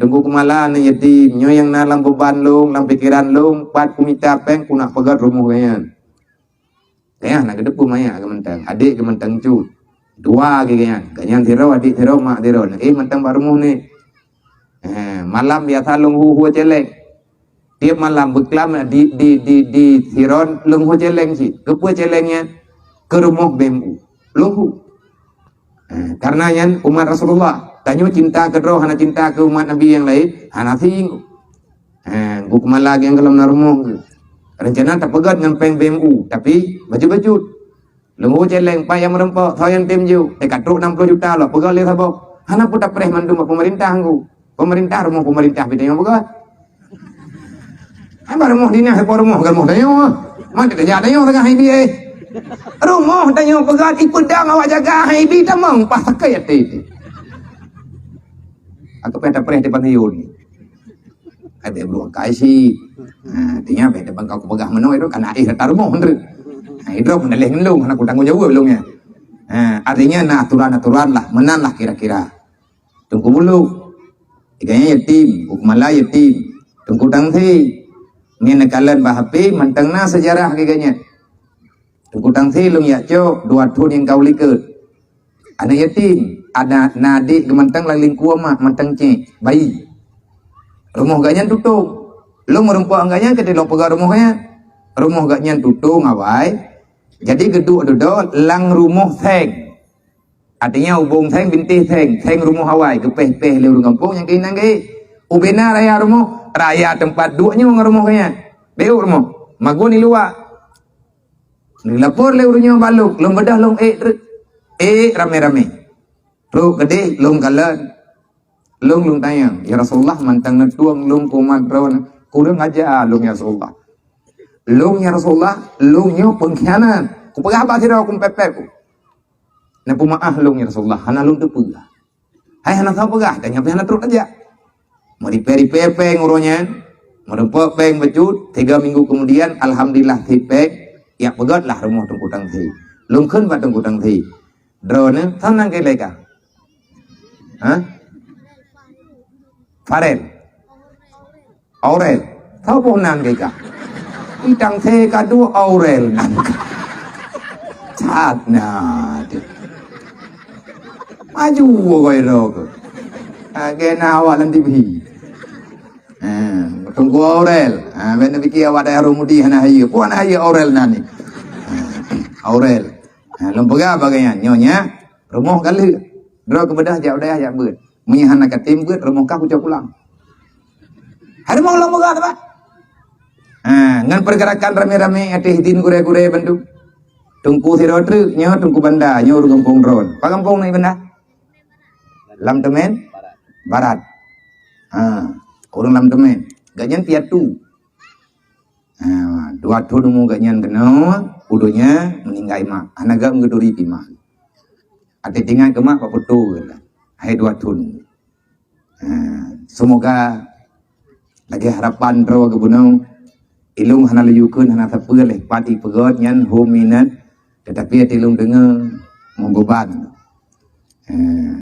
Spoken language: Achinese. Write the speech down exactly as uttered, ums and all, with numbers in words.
Teungku Keumala aneuk yatim, nyoe nyang na lam beuban lôn, lam pikeran lôn, pat kumita péng, kuneuk peugöt rumoh geuh nyan. Teuh na geuteupeue manyak geuh mantong, adék geuh mantong cut. Dua geuh nyan, geuh nyan sidroe, adék sidroe, mak sidroe. Éh, mantong bak rumoh nyoe. Eh, malam biasa lôn hu-hu céléng. Tiep malam beuklam di, di, di, di sidroe lôn hu céléng cit. Keupeue céléng nyan? Keu rumoh B M U. Lôn hu. Eh, karena nyan umat Rasulullah. Tanyoe cinta keu droe, hana cinta keu umat Nabi nyang laén, hana singgung. Eh, Teungku Keumala nyang gohlom na rumoh. Rencana tapeugöt ngon péng B M U, tapi bacut-bacut. Lôn hu céléng, pat nyang meurumpok, soe nyang tem jok, eh, ka trok enam puluh juta lom, peugöt lé saboh. Hana peue tapreh mandum bak peumeurintah, Teungku. Peumeurintah, rumoh peumeurintah pih tanyoe peugöt. Hana rumoh dinas, hana rumoh, rumoh tanyoe. Man tajak tanyoe teuka hai bi, eh. Rumoh tanyoe peugöt, ipeudong awak jaga hai bi, tamong paih sakét até. Aku payah tapreh di Panhiun. Ai, bèk beuruang kai cit. Ha, artinya bèk teubang kau kupeugah meunoe tu, kana éh rata rumoh tu. Ha, idroe peunaléh ngon lôn, hana kutanggung jaweueb lôn nyan. Ha, artinya na aturan-aturan lah, meunan lah kira-kira. Teungku Bulu, ikannya yatim, Teungku Keumala yatim, Teungku Tangsi. Nyan neukalon bak H P, mantong na seujarah keu geuh nyan. Teungku Tangsi lôn jak cok dua thon nyang ka u likot. Aneuk yatim, ada na adék geuh mantong lam lingkue mak, mantong cék, bayi. Rumoh geuh nyan tutong. Lôn meurumpok ngon geuh nyan, keuti lôn peugah rumoh nyan. Rumoh geuh nyan tutong awai. Jadi geuduek dudoe lam rumoh seng. Artinya ubong seng bintéh seng, seng rumoh awai, geupéh-péh lé ureueng gampông nyang keunan geuh. Ubena raya rumoh, raya teumpat duek nyoe ngon rumoh geuh nyan. Beuh rumoh, magun di luwa. Neulapor lé ureueng nyoe bak lôn, lôn beudôh lôn ék treuk. Ék ramé-ramé. Trok keudéh lôn kalon. Lôn, lôn tanyong, "Ya Rasulullah, mantong neutueng lôn keu umat droeneuh, kureueng aja lôn, ya Rasulullah. Lôn, ya Rasulullah, lôn nyoe peungkhianat. Kupeugah bak sidroe, kumpép-pép ku. Neupeumaáh lôn, ya Rasulullah, hana lôn teupeugah." Hai hana sapeue peugah, dan nyan pih hana trok tajak. Meuripèe-ripèe péng uroe nyan, meurumpok péng bacut, tiga minggu kemudian, alhamdulillah, sit péng, jak peugöt lah rumoh Teungku Tangsi. Lôn kheun bak Teungku Tangsi, "Droeneuh, soe nan keu ilèe kah?" Hah? Farel. Aurel. Soe boh nan keu ikah? Itang se ka duek Aurel nan. That na teuh. Maju goi droe keuh. Ha, keu na awak lam T V. Ha, Teungku Aurel. Ha, bèk neupike awak dayah Romudi hana hayeue. Peue hana hayeue Aurel nan ni? Ha, Aurel. Ha, lôn peugah bagaih nyan. Nyoe nya, rumoh ka lheueh. Droe keuh beudôh jak u dayah jak beuet. Meunyo hana katem beuet, rumoh kah kucok pulang. Hai rumoh lôn peugah teuma. Ha, ngon pergerakan ramé-ramé ateueh idin gurèe-gurèe bandum. Teungku sidroe treuk, nyoe Teungku Banda, nyoe ureueng gampông droen. Pat gampông nyan Banda? Lam Teumèn Barat. Ha, ureueng Lam Teumèn. Gobnyan piatu. Ha, dua thon umu gobnyan keunoe, u donya meuninggai mak. Hana gèt geuturi pih mak. Até teuingat keu mak bak foto geuh lah. Hai dua thon. Ha, semoga lagèe harapan droe geuh bunoe, ilôn hana laju kheun hana sapeue lé pat ipeugöt nyan hom minat, teutapi até lôn deungoe meubeban. Ha,